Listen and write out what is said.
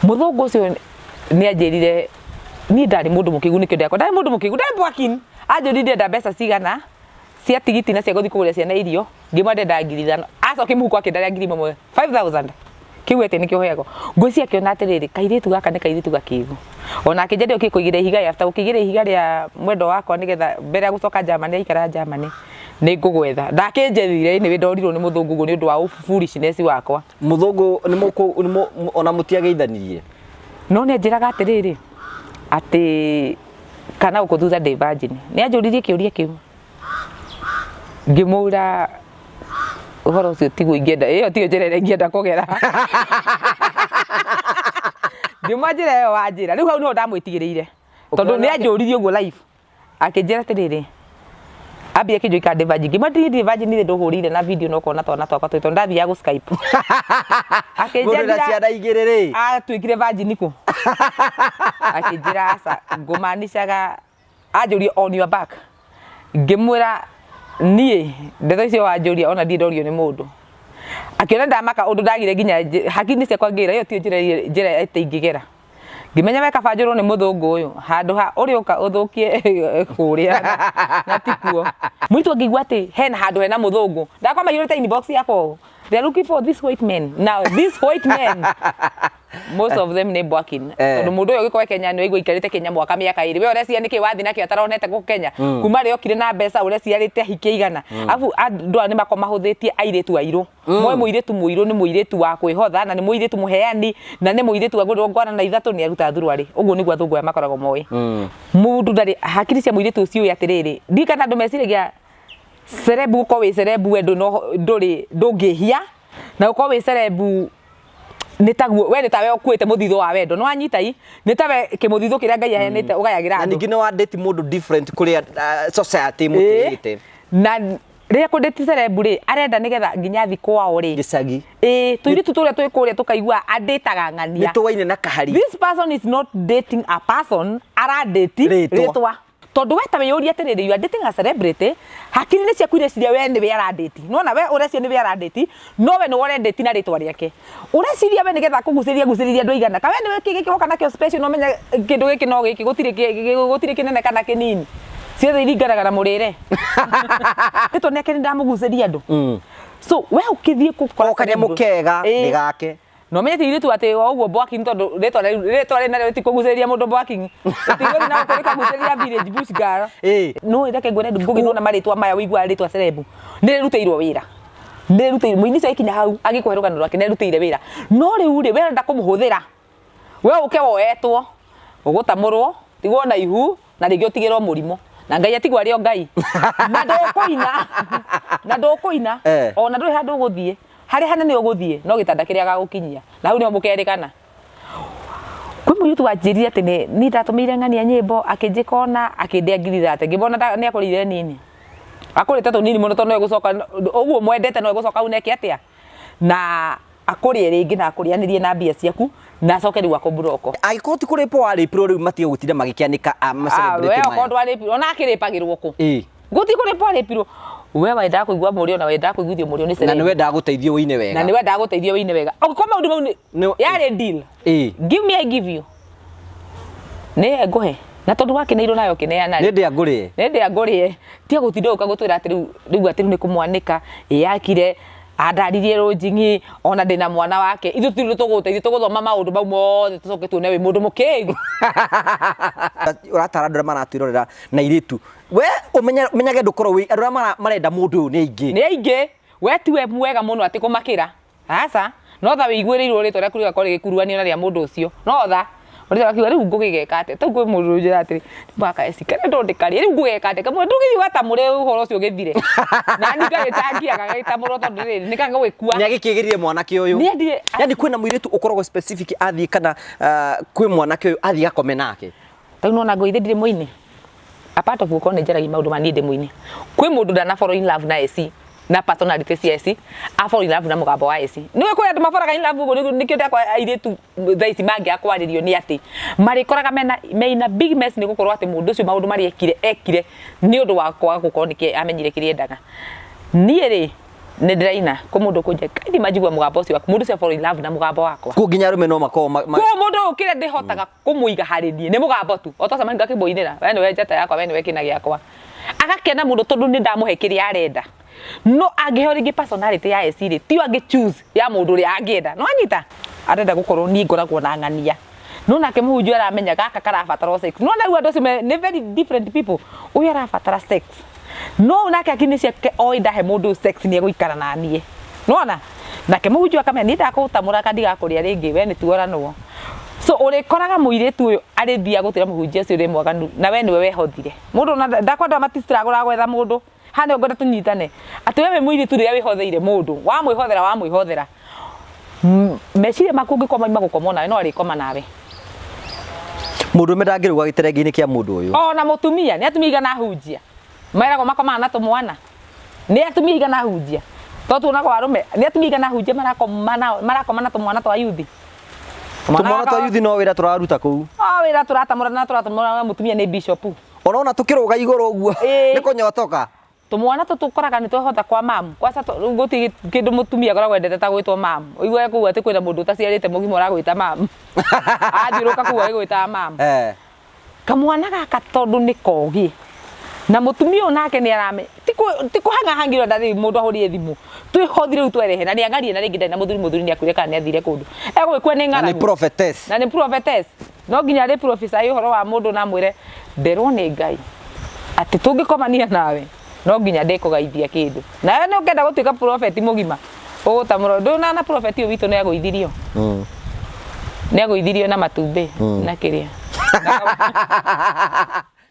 Mũthũngũ ũcio nĩ anjĩrire niĩ ndarĩ mũndũ mũkĩgu, nĩkĩo ndakwa ndarĩ mũndũ mũkĩgu, ndarĩ bwakin. Anjũririe ndĩrenda mbeca cigana cia tigiti na cia gũthiĩ kũgũrĩra ciana irio, ngĩmwĩra ndĩrenda 5,000. Acokia mũhuko akĩndarĩra 1000, 5000 kĩu atĩ nĩkĩo heagwo. Ngwĩciria akĩona atĩrĩrĩ, kairĩtu gaka nĩ kairĩtu gakĩgu. Ona akĩnjĩra ndiokire kũigĩrĩra ihiga, after gũkĩigĩrĩra ihiga rĩa mwendwa wakwa nĩgetha mbere ya gũcoka Germany, aikara Germany, nĩ ngũgwetha. Ndakĩnjethire anyway, ndorirwo nĩ mũthũngũ ũguo nĩ ũndũ wa foolishness wakwa. Mũthũngũ nĩ mũkũ nĩ mũ- ona mũtiageithanirie? No nĩ anjĩraga atĩrĩrĩ, atĩ kana gũkũ thutha ndĩ virgin. Nĩ anjũririe kĩũria kĩu, ngĩmũra ũhoro ũcio tiguo ingĩenda, ĩyo tiyo njĩra ĩrĩa ingĩenda kũgera. Ngĩmwa njĩra ĩyo wanjĩra, rĩu hau nĩho ndamwĩtigĩrĩire, tondũ nĩ anjũririe ũguo live. Akĩnjĩra atĩrĩrĩ, ambire akĩnjũria kana ndĩ virgin. Ngĩmwĩra ndirĩ virgin, nĩ ndũhũrĩire na video na ũkona twana twakwa tũrĩ, tondũ ndathiaga gũ Skype. Mũndũ na Akĩnjĩra ciana igĩrĩ rĩ. Atuĩkire virgin kũ? Akĩnjĩra aca, ngũmanicaga, anjũria on your back. Ngĩmwĩra niĩ ndeto icio wanjũria ona ndirĩ ndorio nĩ mũndũ. Akĩona ndamaka ũndũ ndagire nginya hakiri-inĩ ciakwa, ngĩra ĩyo tiyo njĩra ĩrĩa ingĩgera. Ngĩmenya we kaba njũrwo nĩ mũthũngũ ũyũ handũ ha ũrĩũka ũthũkie kũrĩa na tikuo. Mũirĩtu angĩigua atĩ hena handũ hena mũthũngũ, ndakwa maiyũrĩte inbox yakwa ũũ. They are looking for these white men. Now these white men, most of them nĩ bwakin. Tondũ mũndũ ũyũ ũgĩkorwo Kenya nĩ waigua aikarĩte Kenya mwaka mĩaka 2. We ũreciria nĩkĩ wathiĩ nakĩo ataronete gũkũ Kenya? Kuma rĩrĩa okire na mbeca ũreciria arĩte ahiki aigana? Arabu andũ aya nĩ makoragwo mahũthĩtie airĩtu airũ. Moĩ mũirĩtu mũirũ nĩ mũirĩtu wa kwĩhotha na nĩ mũirĩtu mũheani na nĩ mũirĩtu wa ngwana na ithatũ nĩ aruta thuruarĩ. Ũguo nĩguo athũngũ aya makoragwo moĩ. Mũndũ ndarĩ hakiri cia mũirĩtu ũcio ũĩ atĩrĩrĩ, ndiũĩ kana andũ meciragia celeb, gũkorwo wĩ celeb we ndũrĩ ndũngĩhia, na gũkorwo wĩ celeb nĩ taguo we nĩ tawe ũkuĩte mũthithũ wa wendo. Nĩ wanyita i? Nĩ tawe kĩmũthithũ kĩrĩa Ngai aheanĩte ũgayagĩra Na andũ. ningĩ nĩ wa date mũndũ different kũrĩa society ĩmũtĩĩte. Na rĩrĩa kũndĩti celeb rĩ, arenda nĩgetha nginya athi kwao rĩ, gĩcagi, ĩĩ, tũirĩtu tũrĩa twĩ kũrĩa tũkaigua andĩtaga ng'ania. Nĩ tũwaine na kahari. This person is not dating a person, aradate rĩtwa. Rĩtwa. Tondũ we ta wĩyũrie atĩrĩrĩ, you are dating a celebrity, hakiri-inĩ ciaku ireciria we nĩwe aradate. Nĩwona we ũreciria nĩwe aradate, no we nĩwe ũradate na rĩtwa rĩake. Ũreciria we nĩgetha akũgucĩrĩrie agucĩrĩrie andũ aigana? Ka we nĩwe kĩ gĩkĩ woka nakĩo special na ũmenye kĩndũ gĩkĩ no gĩkĩ, gũtirĩ kĩnene kana kĩnini. Ciothe iringanaga na mũrĩre. Rĩtwa rĩake nĩndamũgucĩria andũ. So we ũkĩthiĩ gũkora O kanyamũ kega nĩ gake. No menye ti atĩ o ũguo bwaking, tondũ rĩtwa rĩ narĩo rĩtikũgucĩrĩria mũndũ bwaking. Rĩtigũthiĩ na gũkũ rĩkagucĩrĩria village bush girl. No reke ngwĩre, Ngũgĩ, nona marĩtwa maya ũiguaga rĩtwa celeb nĩ rĩrutĩirwo wĩra. Nĩ rĩrutĩirwo mũini ũcio agĩkinya hau agĩkũhe rũgano rwake, nĩ arutĩire wĩra. No rĩu rĩ, we ũrenda kũmũhũthĩra, we ũke woetwo ũgũtamũrwo, tigwo na ihu na rĩngĩ ũtigĩrwo mũrimũ na Ngai atigwo arĩ o Ngai, na ndũkũina na ndũkũina. Ona ndũrĩ handũ ũgũthiĩ harĩa hanene ũgũthiĩ no gĩtanda kĩrĩa agagũkinyia, na hau nĩho mũkerĩgana. Kwĩ mũirĩtu wanjĩrire atĩ nĩ niĩ ndatũmĩire ng'ania nyĩmbo, akĩnjĩka ona akĩndĩa 30,000. Ngĩmona nĩ akũrĩire nini, akũrĩte tũnini mũno, tondũ no egũcoka ũguo mwendete, no egũcoka hau neke atĩa na akũrĩe rĩngĩ na akũrĩanĩrie na mbia ciaku na acoke rĩu akũmburoko. Angĩkorwo ti kũrĩpwo warĩpirwo, rĩu matige gũtinda magĩkĩanĩka a ma Ah, celebrity we maya. okorwo ndwarĩpirwo, ona akĩrĩpagĩrwo kũ? Gũtirĩ kũrĩpwo arĩpirwo. We wendaga kũigua mũrĩo na wendaga kũiguithio mũrĩo nĩ na celeb. nĩ wendaga gũteithio wĩine wega. Na nĩ wendaga gũteithio wĩine wega. Ũngĩkorwo maũndũ mau nĩ yarĩ deal. Give me, I give you. Nĩ ngũhe. Na tondũ wakeneirwo nayo ũkĩneana rĩ. Nĩ ndĩa ngũrĩe. Nĩ ndĩa ngũrĩe. Tiga gũtinda ũka gũtwĩra atĩ rĩu atĩ rĩu nĩ kũmwanĩka, ĩ yakire, andaririe rũnjing'i, ona ndĩna mwana wake. Ithuĩ tũtirĩ tũgũgũteithia, tũgũthoma maũndũ mau mothe tũcoke tuone wĩ mũndũ mũkĩgu. Ũratara andũ arĩa maratwĩrorera na airĩtu. We ũmenye ũmenyage ndũkorwo wĩ andũ arĩa marenda mũndũ ũyũ nĩ aingĩ. Nĩ aingĩ. We tiwe mwega mũno atĩ kũmakĩra. Aca. No tha wĩiguĩrĩirwo rĩtwa rĩaku rĩgakorwo rĩgĩkuruhanio na rĩa mũndũ ũcio. No tha. Ũrĩa akiuga rĩu ngũgĩgeka atĩa? Tau kwĩ mũndũ ũnjĩra atĩrĩ, mwaka eci kana ndondĩkaria rĩu ngũgeka atĩa? Kamwe ndũgĩthiĩ ũgatamũre ũhoro ũcio ũgĩthire. Na niĩ ngagĩtangia gagĩtamũrwo tondũ rĩrĩ nĩ kagũgĩkua. Nĩ agĩkĩgĩrire mwanake ũyũ. Nĩ endire. Yani kwĩna mũirĩtu ũkoragwo specific athiĩ kana kwĩ mwanake ũyũ athiĩ gakome nake. Rĩu nona ngũithe ndirĩ mũini. Apart of gũkorwo nĩ njaragia maũndũ ma niĩ ndĩ mũini. Kwĩ mũndũ ndana fall in love na eci na personality cia eci, a fall in love na mũgambo wa eci. Nĩũĩ kwĩ andũ maboraga in love ũguo nĩkĩo ndakwa airĩtu thaa ici mangĩaga kwarĩrio nĩ atĩ marĩkoraga mena me in a big mess, nĩ gũkorwo atĩ mũndũ ũcio maũndũ marĩa ekire ekire nĩ ũndũ wa kwaga gũkorwo nĩkĩ amenyire kĩrĩa endaga. Niĩ rĩ, nĩ ndĩraina kwĩ mũndũ ũkũnjia kaithima njigua mũgambo ũcio waku, mũndũ ũcio fall in love na mũgambo wakwa. Kũu nginya arũme no makorwo Kũu mũndũ Ũyũ kĩrĩa ndĩhotaga kũmũiga harĩ niĩ nĩ mũgambo tu. O twacemania ngakĩmũinĩra, we nĩwe njata yakwa, we nĩwe kĩna gĩakwa. Agakena mũno tondũ nĩ ndamũhe kĩrĩa arenda. No angĩheo rĩngĩ personality ya SC rĩ, tiyo angĩ choose ya mũndũ ũrĩa angĩenda. Nĩ wanyita? Arenda gũkorwo niĩ ngoragwo na ng'ania. No nake mũhunjia aramenya gaka karabatara o sex. Nĩwona rĩu andũ acio nĩ very different people. Ũyũ arabatara sex. No ũyũ nake akili-inĩ ciake oĩ ndahe mũndũ ũyũ sex nĩ egũikara na niĩ. Nĩwona? Nake mũhunjia akamenya niĩ ndakũtamũra ndigakũrĩa rĩngĩ we nĩ tuoranwo. So ũrĩkoraga mũirĩtu ũyũ arĩthiaga gũtwĩra mũhunjia ũcio ũrĩ mwaganu na we nĩwe wehothire. Mũndũ ona ndakwenda matistragũraga gwetha mũndũ. Haha nĩho ngwenda tũnyitane. Atĩ we wĩ mũirĩtu rĩrĩa wĩhotheire mũndũ, wamwĩhothera wamwĩhothera, meciria maku ũngĩkorwo mauma gũkomwo nawe no arĩkoma nawe. Mũndũrũme ndangĩrũga gĩterenge-inĩ kĩa mũndũ ũyũ. Ona mũtumia, nĩ atumia aigana ahunjia meragwo makomaga na tũmwana? Nĩ atumia aigana ahunjia? To tuonagwo arũme, nĩ atumia aigana ahunjia marakoma na marakoma na tũmwana twa yuthi? Tũmwana twa yuthi no wĩra tũraruta kũu. O wĩra tũratamũra na tũratamũra na mũtumia nĩ bishop. Ũrona tũkĩrũga igũrũ ũguo Ĩĩ. nĩ kũnyotoka. Tũmwana tũtũ ũkoraga nĩ twehotha kwa mamu. Kwanza rĩu gũtirĩ kĩndũ mũtumia akoragwo endete ta gwĩtwo mamu. Ũiguage kũu atĩ kwĩna mũndũ ũtaciarĩte mũgima ũragwĩta mamu. Athiũrũrũka kũu agĩgwĩtaga mamu. Eh. Kamwana gaka tondũ nĩ kogĩ na mũtumia ũyũ nake nĩ aramenya ti kũhang'ahang'ĩrwo ndarĩ mũndũ ahũrire thimũ twĩhothi rĩu twerehe na nĩ ang'arie na rĩngĩ ndarĩ na mũthuri mũthuri nĩ akuire kana nĩ athire kũndũ egũgĩkua nĩ Na nĩ ng'aragu prophetess. na nĩ prophetess no nginya arĩ prophesy ũhoro wa mũndũ na amwĩre nderwo nĩ Ngai atĩ tũngĩkomania nawe no nginya ndĩkũgaithia kĩndũ nawe nĩ ũngĩenda gũtuĩka prophet mũgima ũgũtamũra ndũna na prophet ũyũ witũ nĩ agũithirio nĩ agũithirio na matumbĩ na kĩrĩa.